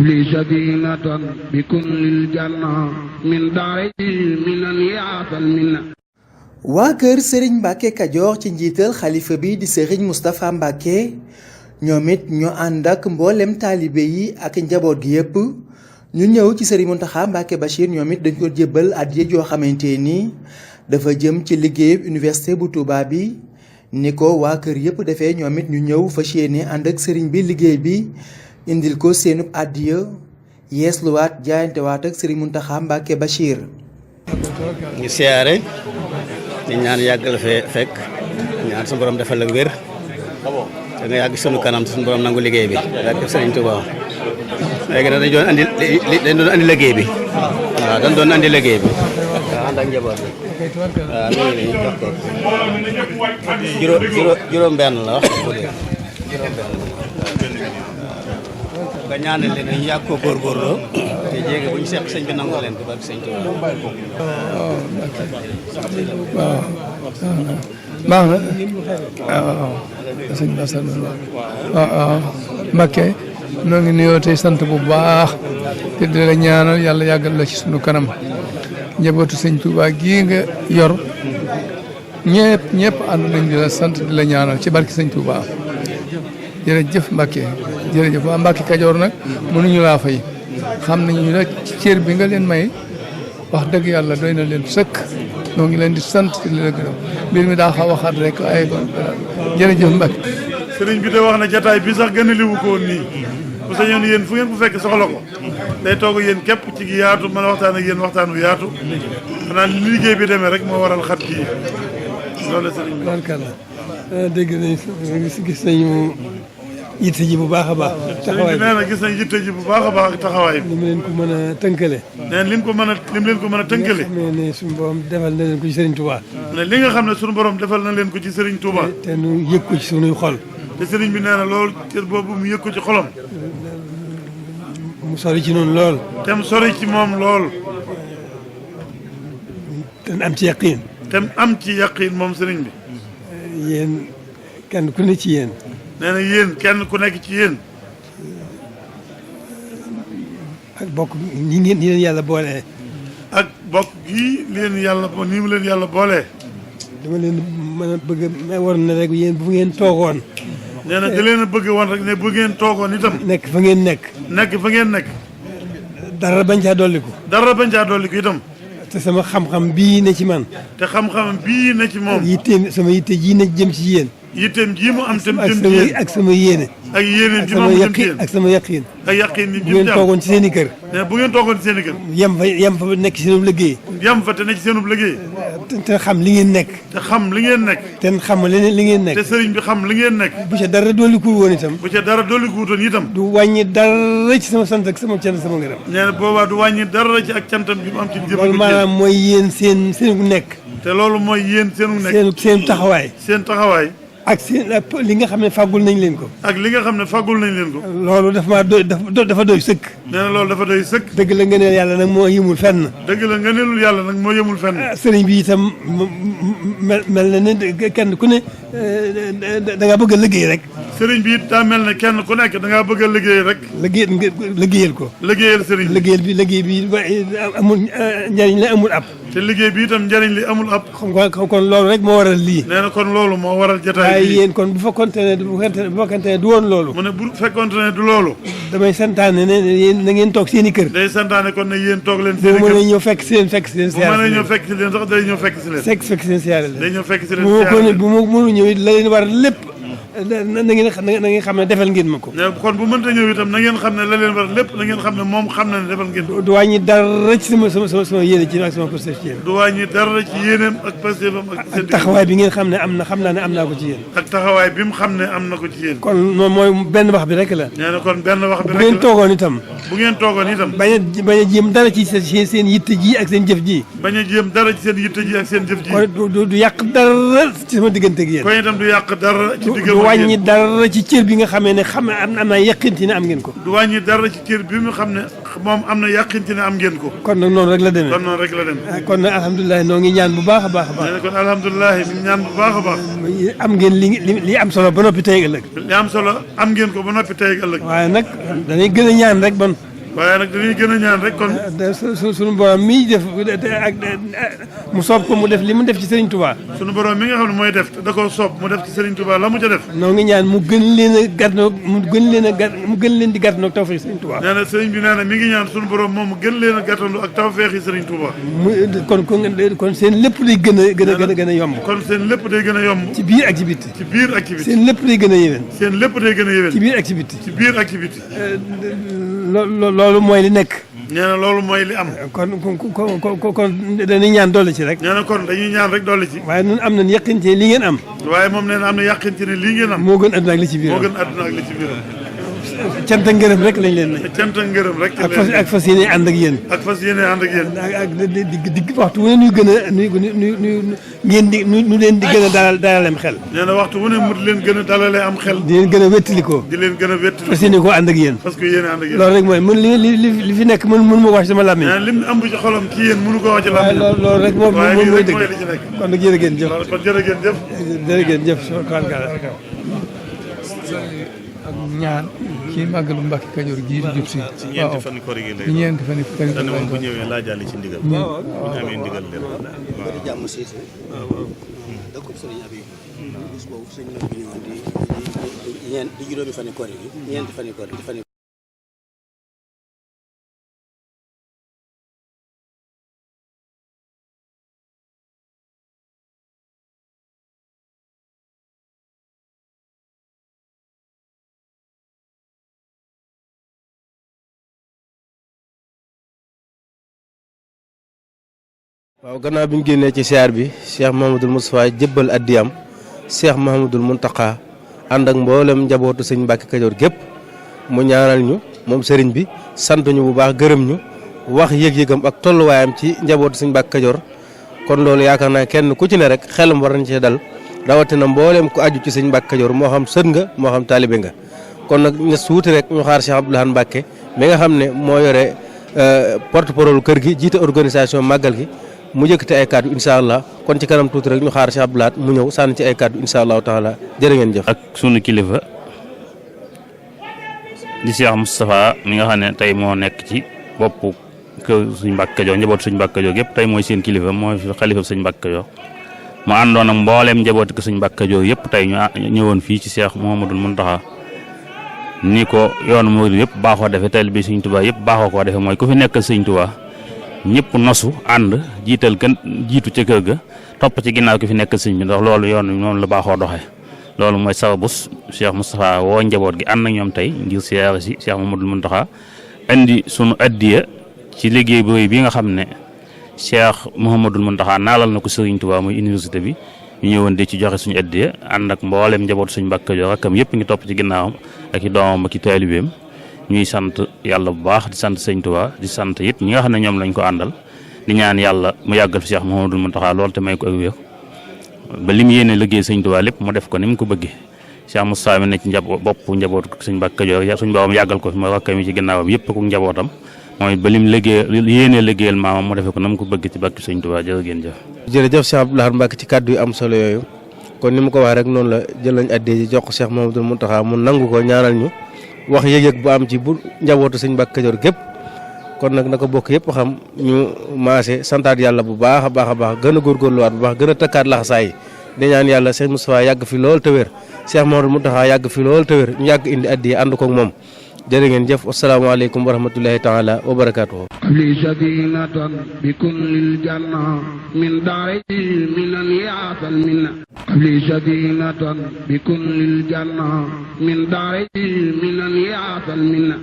li sadinatan bi kullil janna min daari minan yaatal minna. waa kër Serigne Mbacke Kajoor ci njiital xalifa bi di Serigne Moustapha Mbacke ñoom it ñoo ànd ak mboolem taalibe yi ak njaboot gi yépp ñu ñëw ci Serigne Mountakha Mbacke Bachir ñoom it dañ ko jébbal addiya joo xamante ni dafa jëm ci liggéeyub université bu Touba bi ni ko waa kër yépp defee ñoom it ñu ñëw fas yéene ànd ak Serigne bi liggéey bi indil ko seenub addiya yeesluwaat jaayantewaat ak Serigne Mountakha Mbacke Bachir. ñu siyaare di ñaan yàggal fekk ñaan suñu borom defal la wér da nga yàgg sunu kanam suñu borom nangu liggéey bi yàgg Serigne Touba léegi nag dañ doon andi liggéey bi waaw dañ doon andi liggéey bi waaw ànd ak njaboot bi waaw mi ngi nii juróom benn la wax juróom benn nga ñaanal leen ñu yàgg ko góorgóorloo te jéegi bu ñu seq sëñ bi nangu leen ko barke sëñ Touba waaw baax na waaw sëñ Bass waaw Mbacke noo ngi nuyoo tey sant bu baax te di la ñaanal yàlla yàggal la ci sunu kanam njabootu sëñ Touba gii nga yor ñëpp ànd nañ di la sant di la ñaanal ci barke sëñ Touba jërëjëf Mbacke jërëjëf waa Mbacke Kajoor nag mënuñu laa fay xam nañu nag ci cër bi nga leen may wax dëgg yàlla doy na leen sëkk noo ngi leen di sant di leen gërëm mbir mi daa xaw a xat rek ay jërëjëf Mbacke. sëriñ bi de wax na jataay bi sax gën a liwu ko woon nii bu sañoon yéen fu ngeen ko fekk soxla ko day toog yéen képp ci yaatu mën a waxtaan ak yéen waxtaan wu yaatu xanaa li liggéey bi demee rek moo waral xat gi loolu la sëriñ bi. barkalla dégg nañ gis nañu yitte ji bu baax a baax. taxawaay bi nee na gis nañ yitte ji bu baax a baax ak taxawaay bi. ni mu leen ko mën a tënkale. nee na lim leen ko mën a tënkale. ne suñu borom defal na leen ko ci Serigne Touba. ne li nga xam ne suñu borom defal na leen ko ci Serigne Touba. te nu yëg ko ci sunuy xol. te Serigne bi nee na loolu cër boobu mu yëg ko ci xolam. mu sori ci noonu lool. te mu sori ci moom lool. te am ci yaqiin. te am ci yaqiin moom Serigne bi. yéen kenn ku ne ci yéen. nee na yéen kenn ku nekk ci yéen. ak bokk ñi leen yàlla boolee. ak bokk gii leen yàlla nii mu leen yàlla boolee. dama leen mën a bëgg a war na rek yéen bu ngeen toogoon. nee na da leen a bëgg woon rek ne bu ngeen toogoon itam. nekk fa ngeen nekk. nekk fa ngeen nekk. dara bañ caa dolliku. dara bañ caa dolliku itam. te sama xam-xam bii ne ci man. te xam-xam bii ne ci moom. sama yitte ji na jëm ci yéen. yitteem ji mu am tam jëm ci yéen ak sama yéene. ak yéeneen ji mu am jëm ci yéen ak sama yaqiin. ak yaqiin ni bu ngeen toogoon ci seen i kër. bu ngeen toogoon ci seen i kër. yem fa nekk ci seenub liggéey. yem fa te nekk ci seenub liggéey. te xam li ngeen nekk. te xam li ngeen nekk. te xam leneen li ngeen nekk. te sëriñ bi xam li ngeen nekk. bu ca dara dollikuwul woon itam. bu ca dara dollikuwul woon itam. du wàññi dara ci sama sant ak sama cant sama ngërëm. nee na boobaa du wàññi dara ci ak cantam bi mu am ci jëm. loolu maanaam mooy yéen seen nekk. te loolu mooy yéen seenu nekk. seen taxawaay. seen taxawaay. ak seen li nga xam ne fàggul nañ leen ko. ak li nga xam ne fàggul nañ leen ko. loolu dafa doy sëkk. nee na loolu dafa doy sëkk. dëgg la nga ne yàlla nag moo yemul fenn. dëgg la nga neelul yàlla nag moo yemul fenn. sëriñ bi itam mel na ne kenn ku ne da ngaa bëgg a liggéey rek. sëriñ bi it daa mel ne kenn ku nekk da ngaa bëgg a liggéey rek. liggéeyal ko. liggéeyal sëriñ bi liggéey bi amul njariñ la amul ab. te liggéey bi itam njariñ li amul ab. kon loolu rek moo waral lii. nee na kon loolu moo waral jotaay bi. waaye yéen kon bu fekkoonte ne du woon loolu. mu ne bu fekkoonte ne du loolu. damay santaane ne yéen na ngeen toog seen i kër. day santaane kon ne yéen toog leen seen i kër. bu mën a ñëw fekk si leen siyaare. bu mën a ñëw fekk si leen sax day ñëw fekk si leen. fekk si leen siyaare leen. day ñëw fekk si leen siyaare leen. bu ma mënu ñëw it la leen war lépp na ngeen xam ne defal ngeen ma ko. kon bu mënta ñëw itam na ngeen xam ne la leen war lépp na ngeen xam ne moom xam na ne defal ngeen ko. du wàññi dara ci sama yéene ci ak sama posté ci yéen. du wàññi dara ci yéeneem ak postéfam ak taxawaay bi ngeen xam ne xam naa ne am naa ko ci yéen. ak taxawaay bi mu xam ne am na ko ci yéen. kon moom mooy benn wax bi rek la. nee na kon benn wax bi rek la. bu ngeen toogoon itam. bu ngeen toogoon itam. bañ a jéem dara ci seen yitte ji ak seen jëf ji. bañ a jéem dara ci seen yitte ji ak seen jëf ji. kon du yàq dara ci sama diggante ak yéen. kon itam du yàq dara ci diggante du wàññi dara ci cër bi nga xamee ne am na yàqin ci ne am ngeen ko. du wàññi dara ci cër bi mu xam ne moom am na yàqin ci ne am ngeen ko. kon nag noonu rek la demee. kon noonu rek la demee. kon nag alhamdulilah noo ngi ñaan bu baax a baax a baax. nee na kon alhamdulilah mi ñaan bu baax a baax. am ngeen li am solo ba noppi tey ëllëg. li am solo am ngeen ko ba noppi tey ëllëg. waaye nag dañuy gën a ñaan rek bon. waaye nag dañuy gën a ñaan rek kon. sunu borom mii def ak mu soob ko mu def li mu def ci Serigne Touba. sunu borom mi nga xam ne mooy def da koo soob mu def ci Serigne Touba la mu ca def. noo ngi ñaan mu gën leen a gàttandoo mu gën leen di gàttandoo ak tawfeex Serigne Touba. nee na sëriñ bi nee na mi ngi ñaan sunu borom moom mu gën leen a gàttandoo ak tawfeexi Serigne Touba. kon seen lépp day gën a yomb. kon seen lépp day gën a yomb. ci biir ak ci bitti. ci biir ak ci bitti. seen lépp day gën a yéwén. seen lépp day gën a yéwén. ci biir ak ci bitti. ci biir ak ci bitti. loolu mooy li nekk. nee na loolu mooy li am. kon dañuy ñaan dolli ci rek. nee na kon dañuy ñaan rek dolli ci. waaye ñun am nañu yaqin ci li ngeen am. waaye moom nee na am na yaqin ci ne lii ngeen am. moo gën àdduna ak li ci biir. moo gën àdduna ak li ci biir. cant ak ngërëm rek lañ leen may. cant ak ngërëm rek. ak fas yéene ànd ak yéen. ak fas yéene ànd ak yéen. ak di waxtu wu ne ñuy gën a ngeen di nu leen di gën a dalaleem xel. nee na waxtu wu ne mu di leen gën a dalalee am xel. di leen gën a wettalikoo. di leen gën a wettalikoo. fas yéene koo ànd ak yéen. parce que yéene ànd ak yéen. loolu rek mooy mën li fi nekk mënu ma wax sama làmmiñ. nee na lim ëmb ci xolam ci yéen mënu ko wax ci làmmiñ. loolu rek moom mooy dëgg. kon nag jërë ngeen jëf. kon jërë ngeen jëf. jërë ngeen jëf. ak ñaan ci màggalu Mbàkke Kajoor gii di jub si. ci ñeenti fan koor gi lay. ci ñeenti fan koor gi moom bu ñëwee laa jàll ci ndigal. bu ñu amee ndigal leen. waaw. jàmm siise dëkkub sëriñ Abib bis boobu sëñ bi ñëwoon di juróomi fan koor gi ñeenti fan koor gi waaw gannaaw bi ñu génnee ci siyaar bi Cheikh Mouhamadoul Moustapha jëbbal addiyam Cheikh Mouhamadoul Mountakha ànd ak mboolem njabootu sëñ Mbàkke Kajoor gépp mu ñaanal ñu moom sëriñ bi sant ñu bu baax gërëm ñu wax yëg-yëgam ak tolluwaayam ci njabootu sëñ Mbàkke Kajoor kon loolu yaakaar naa kenn ku ci ne rek xelam war nañ cee dal rawatina mboolem ku aju ci sëñ Mbàkke Kajoor moo xam sët nga moo xam taalibe nga kon nag ñu suuti rek ñu xaar Cheikh Abdoul Ahad Mbàkke mi nga xam ne moo yore porte-parole kër gi jiite organisation màggal gi mu yëkkati ay kàddu incha allah kon ci kanam tuuti rek ñu xaar Cheikh Abdoul Ahad mu ñëw sànni ci ay kàddu incha allahu taala jërë ngeen jëf. ak sunu kilifa di Cheikh Moustapha mi nga xam ne tey moo nekk ci boppu kër suñ Mbàkke Kajoor njabootu suñ Mbàkke Kajoor yëpp tey mooy seen kilifa mooy xalifa suñ Mbàkke Kajoor mu àndoon ak mbooleem njabootu ko suñ Mbàkke Kajoor yëpp tey ñu ñëwoon fii ci Cheikh Mouhamadoul Mountakha ni ko yoonu murid yëpp baaxoo defee tey bi Sëñ Tuubaa yëpp baaxoo koo defee mooy ku fi nekkal Sëñ Tuubaa ñëpp nosu ànd jiital kan jiitu ca kër ga topp ci ginnaaw ki fi nekkal sëñ bi ndax loolu yoon noonu la baaxoo doxee loolu mooy sababu Cheikh Moustapha woo njaboot gi ànd ak ñoom tey ngir siyaare si Cheikh Mouhamadoul Mountakha indi sunu addiya ci liggéey bu rëy bi nga xam ne Cheikh Mouhamadoul Mountakha naalal na ko Sëriñ Tuubaa muy université bi ñu ñëwoon di ci joxe suñu addiya ànd ak mboolem njaboot suñu Mbàkke Kajoor rakkam yëpp ngi topp ci ginnaawam ak i doomam ak i taalibeem ñuy sant yàlla bu baax di sant Sëñ Tuubaa di sant it ñi nga xam ne ñoom lañ ko àndal di ñaan yàlla mu yàggal fi Cheikh Mouhamadoul Mountakha loolu te may ko ak wér ba li mu yéene liggéey Sëñ Tuubaa lépp mu def ko ni mu ko bëggee Cheikh Moustapha mi ne ci bopp njaboot suñ Mbàkke Kajoor suñ boobam yàggal ko fi mooy rakkam yi ci ginnaawam yëpp ku njabootam mooy ba lim liggéey yéene liggéeyal maamam mu defee ko na mu ko bëgg ci barke Sëñ Tuubaa jërë ngeen jëf. jërëjëf Cheikh Abdoul Ahad Mbacke ci kàddu yu am solo yooyu kon ni mu ko waxee rek noonu la jël nañ addee ji jox ko Cheikh Mouhamadoul Mountakha mu nangu ko ñaanal ñu wax yëg-yëg bu am ci bu njabootu sëñ Mbàkke Kajoor gépp kon nag na ko bokk yëpp xam ñu maase santaat yàlla bu baax a baax gën a góorgóorluwaat bu baax gën a tëkkaat laxasaay di ñaan yàlla sëñ Moustapha yàgg fi lool te wér Cheikh Mouhamadoul Mountakha yàgg fi lool te wér ñu yàgg indi addee ànd ko ak moom jërë ngeen jëf asalaamaaleykum wa rahmatullahi taala wa barakaatuhu li sadinatan bi kullil janna min daari minan yaatal minna li sadinatan bi kullil janna min daari minan yaatal minna